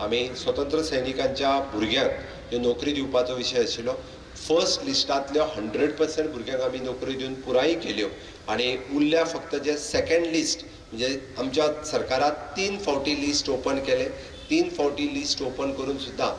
आमी स्वतंत्र सैनिकांच्या भुरग्यांक ह्यो नोकरी दिवपाचो विशय आशिल्लो. फर्स्ट लिस्टांतल्यो 100% भुरग्यांक आमी नोकरी दिवन पुराय केल्यो आनी उरल्या फक्त जे सेकंड लिस्ट, म्हणजे आमच्या सरकारान 3 फावटी लिस्ट ओपन केलें. 3 फावटी लिस्ट ओपन करून सुद्दां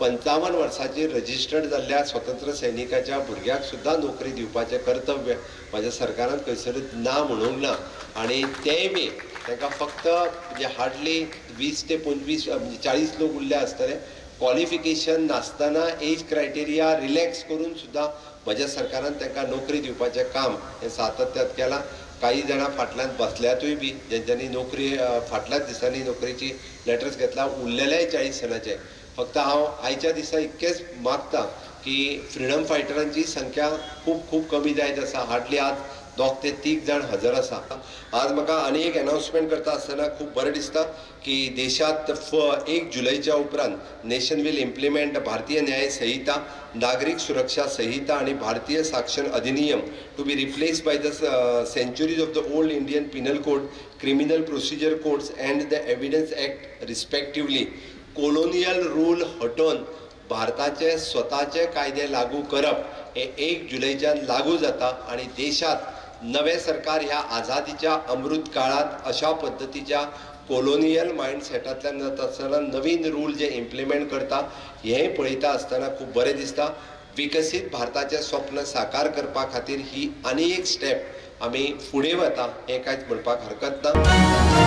55 वर्साचेर रजिस्टर्ड जाल्ल्या स्वतंत्र सैनिकाच्या भुरग्याक सुद्दां नोकरी दिवपाचें कर्तव्य म्हाज्या सरकारान खंयसरूच ना म्हणूंक ना. आनी तेंय बी तांकां फक्त म्हणजे हार्डली 20 ते 25 म्हणजे 40 लोक उरले आसतले. क्वॉलिफिकेशन नासतना एज क्रायटेरिया रिलॅक्स करून सुद्दां म्हज्या सरकारान तांकां नोकरी दिवपाचें काम हें सातत्यात केलां. काही जाणां फाटल्यान बसल्यातूय बी जेंच्यांनी नोकरी फाटल्याच दिसांनी नोकरेची लेटर्स घेतला. उरलेलेय 40 जाणांचे. फक्त हांव आयच्या दिसा इतकेंच मागता की फ्रिडम फायटरांची संख्या खूब खूब कमी जायत आसा. हार्डली आज 2 ते 3 जाण हजर आसा. आज म्हाका आनी एक अनाउन्समेंट करता आसतना खूब बरें दिसता की देशांत 1 जुलयच्या उपरांत nation will implement Bharatiya Nyaya Sanhita, Nagarik Suraksha Sanhita आनी Bharatiya Sakshya Adhiniyam to be replaced by the centuries of the old Indian Penal Code, Criminal Procedure Codes and the Evidence Act respectively. Colonial rule हटोवन भारताचे स्वताचे कायदे लागू करप हे 1 जुलयच्यान लागू जाता आनी देशांत नवें सरकार ह्या आझादीच्या अमृत काळांत अशा पद्दतीच्या कोलोनियल मायंडसेटांतल्यान जाता आसतना नवीन रूल जे इम्प्लिमेंट करता हें पळयता आसतना खूब बरें दिसता. विकसीत भारताचें स्वप्न साकार करपा खातीर ही आनी एक स्टेप आमी फुडें वता हें कांयच म्हणपाक हरकत ना.